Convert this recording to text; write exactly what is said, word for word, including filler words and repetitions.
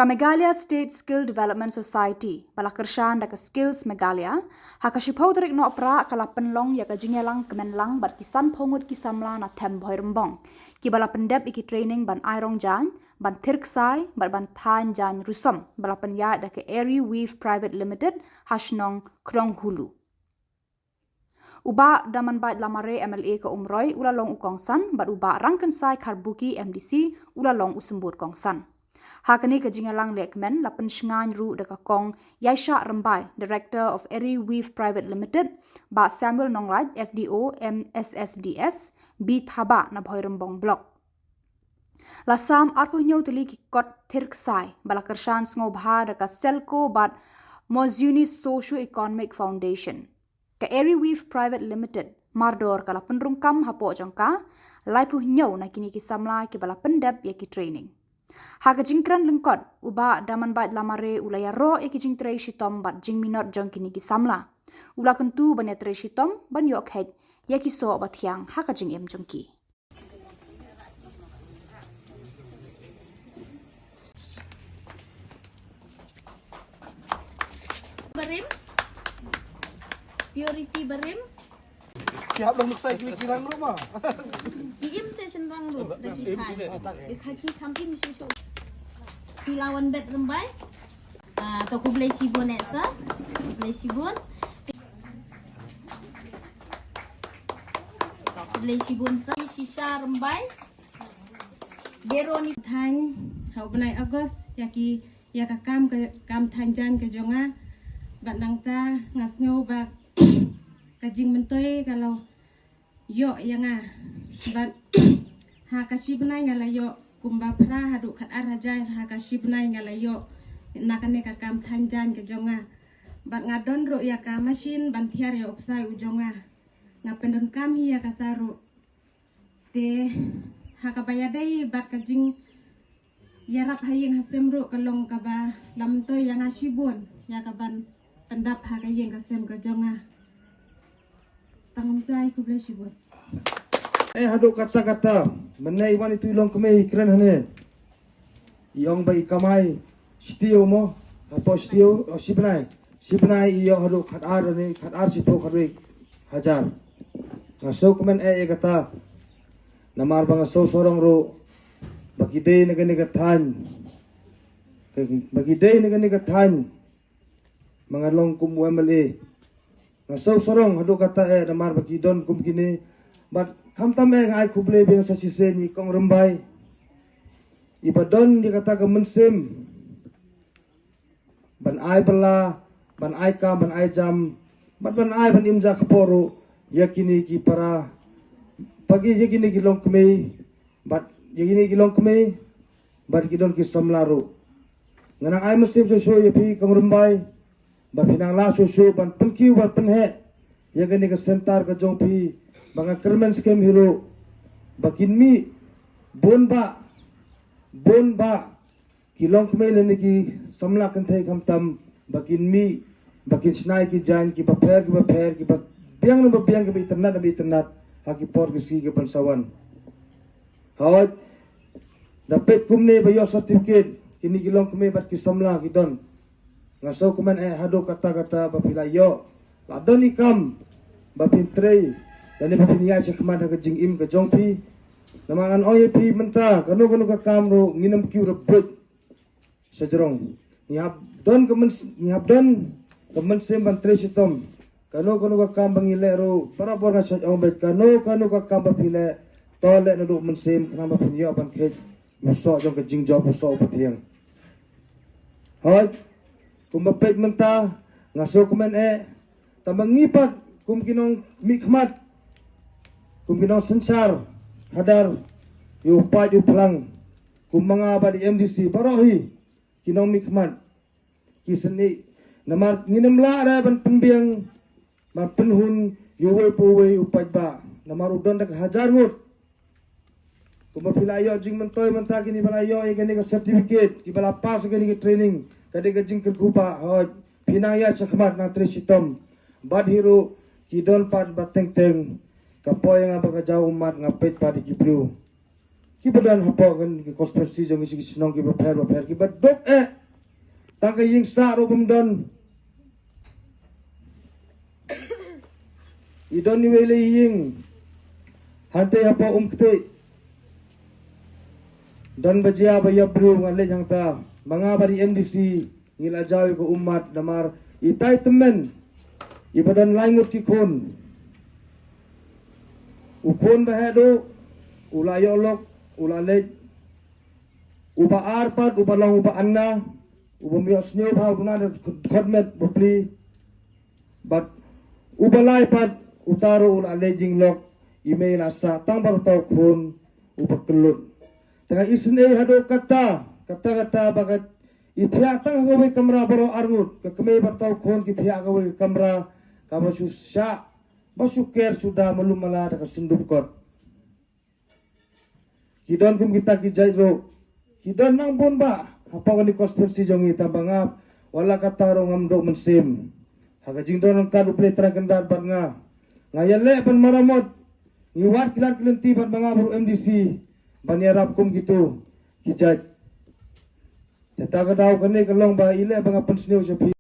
Ka Meghalaya State Skill Development Society, ba la kyrshan da ka Skills Meghalaya, ha ka shiphew tarik Nohprah ka la pynlong ïa ka jingïalang kmen lang bad ki sanphew ngut ki samla na Them Bhoirymbong, kiba la pyndep ïa ki training ban ai rong jaiñ, ban thir ksai bad ban thaiñ jaiñ rusom, ba la pynïaid da ka Eri Weave Private Limited ha shnong Khnonghulu. U Bah Damanbait Lamare, M L A ka Umroi, u la long u kongsan bad u Bah Rangkynsai Kharbuki, M D C, u la long u symbud kongsan. Ha kane ka jingïalang lehkmen la pynshngaiñ ruh da ka Kong Yaishah Rymbai, Director of Eri Weave Private Limited, Bah Samuel Nonglait, S D O, M S S D S, B Thabah na Bhoirymbong Block. La sam arphew hynñiew tylli ki kot thir ksai ba la kyrshan sngewbha da ka SELCO bad Mozuni Socio Economic Foundation. Ka Eri Weave Private Limited mardor ka la pynrung kam hapoh jong ka laiphew hynñiew na kine ki samla kiba la pyndep ïa ki training. Ha ka jingkren lyngkot, u Bah Damanbait Lamare u la ïaroh ïa ki jingtrei shitom bad jingminot jong kine ki samla. U la kyntu ban ïatrei shitom ban ïoh kheit ïa ki soh ba thiang ha ka jingim jong ki. Barim. Purity Barim. Ki hap long nuksa ki ki rang ruh ma. Ki im te shen rang ruh da ki thai. Ki kha ki kham im shu shu. Ki lawan bet rembai. Ah, to khublei shibun eh sa. Khublei shibun. Khublei shibun sa. Shisha rembai. Veroni thaiñ ha u bnai August ïa ki ïa ka kam ka kam thaiñ jaiñ ka jong nga. Bad nangta nga sngew ba ka jingmyntoi ka la ïoh ïa nga. Bad ha ka shi bnai nga la ïoh kumba phra haduh khatar hajar, ha ka shi bnai nga la ïoh na kane ka kam thaiñ jaiñ ka jong nga. Bad nga don ruh ïa ka machine ban thiar ïa u ksai u jong nga. Nga pyndonkam hi ïa kata ruh. Te ha kaba ïadei bad ka jingïarap ha ïing ha sem ruh ka long kaba la myntoi ïa nga shibun ïa kaban pyndap ha ka ïing ka sem ka jong nga. Tang kumta, khublei shibun. Eh, haduh katta katta mynne i wan itu i longkmie i kren hangne. I ong ba i kamai shitiew mo, hapoh shitiew, oh, shi bnai. Shi bnai i ïoh haduh khatar ne, khatar shiphew khatwei hajar. Nga sngewkmen eh ïa kata. Namar ba nga sngewsarong ruh ba ki dei na kane ka thaiñ. Ba ki dei na kane ka thaiñ. Ma nga long kum u M L A. Nga sngewsarong haduh katta eh namar ba ki don kum kine. Bad khamtam eh nga ai khublei biang sa shisien ïa i Kong Rymbai. Iba don ïa kata ka mynsiem ban ai bylla, ban ai kam, ban ai jam, bad ban ai ban im ja kpoh ruh ïa kine ki para, ba ki, ïa kine ki longkmie, bad ïa kine ki longkmie, bad ki don ki samla ruh. Nga nang ai mynsiem shuh shuh ïa phi Kong Rymbai, ba phi nang lah shuh shuh ban pynkiew ban pynheh ïa kane ka center ka jong phi, ba nga kyrmen skhem hi ruh ba kin mih bun bah, bun bah ki longkmie lane ki samla kynthei khamtam ba kin mih, ba kin shna ïa ki jaiñ kiba pher kiba pher, kiba biang ne ba biang, kiba itynnad ne ba itynnad ha ki por ki sngi ki ban sa wan. Hooid, da peit kumne ba ïoh certificate kine ki longkmie bad ki samla ki don. Nga sngewkmen eh haduh katta katta ba phi la ïoh, la don i kam ba phin trei lane ba phin ïaid shakhmat ha ka jingim ka jong phi. Namar ngan ong ïa phi mynta, kano kano ka kam ruh ngin ym kiew rep buit sha jrong. Ngi hap don ka myns-, ngi hap don ka mynsiem ban trei shitom. Kano kano ka kam ba ngi leh ruh, barabor nga shait ong beit, kano kano ka kam ba phi leh, to leh naduh mynsiem, khnang ba phin ïoh ban kheit u soh jong ka jingjop, u soh u pathiang. Hooid, kumba peit mynta, nga sngewkmen eh, tangba ngi pat kum ki nongmihkhmat, kum ki nongsynshar khadar ïa u paid u phlang, kum ma nga bad i M D C baroh hi ki nongmihkhmat ki sngewsih, namar ngin ym lah re ban pynbiang ban pynhun ïa uwei pa uwei u paidbah, namar u don da ka hajar ngut. Kumba phi la ïoh jingmyntoi mynta, kine ba la ïoh ïa kane ka certificate, kiba la pass ïa kane ka training, ka dei ka jingkyrkhu ba hooid phi nang ïaid shakhmat, nang trei shitom. Bad hi ruh ki don pat ba teng teng, ka poi ïa nga ba ka jaw ummat, nga peit pat ïa ki briew. kiba don hapoh kane ka constituency jong ngi, ki shnong kiba pher ba pher kiba duk eh. Tang ka ïing sah ruh bym don. I don iwei i la ïing hangtei hapoh Umktieh. Don ba jia ba ïap briew, nga leit hangta. Ma nga bad i M D C ngi la jaw ïa ka ummat namar itai tymmen iba don lai ngut ki khun. U khun ba heh duh u la ïoh lok, u la leit. Uba ar pat uba long uba anna, uba ym ïohsngew bha u duna da khot met ba pli. Bad uba lai pat uta ruh u la leit jinglok. I mei la sah tang bad uta u khun uba kyllut. Te nga isynei haduh katta, katta katta ba kat i thiah tang ha kawei ka kamra baroh arngut, ka kmie bad uta u khun ki thiah ha kawei ka kamra, kaba shu shah ba shu ker shu da malu mala da ka synduk kot. Ki don kum kita ki jait ruh. Ki don nang bun bah hapoh kane ka constituency jong ngi, tang ba nga wat la katta ruh ngam duh mynsiem. Ha ka jingdon ryngkat U Blei Trai Kynrad bad nga, nga ïaleh ban maramot. Ngi wad ki lad ki lynti bad ma nga bad u M D C ban ïarap kum kito ki jait. Te ta ka daw kane ka long ba i leh ba nga pynsngew sha phi.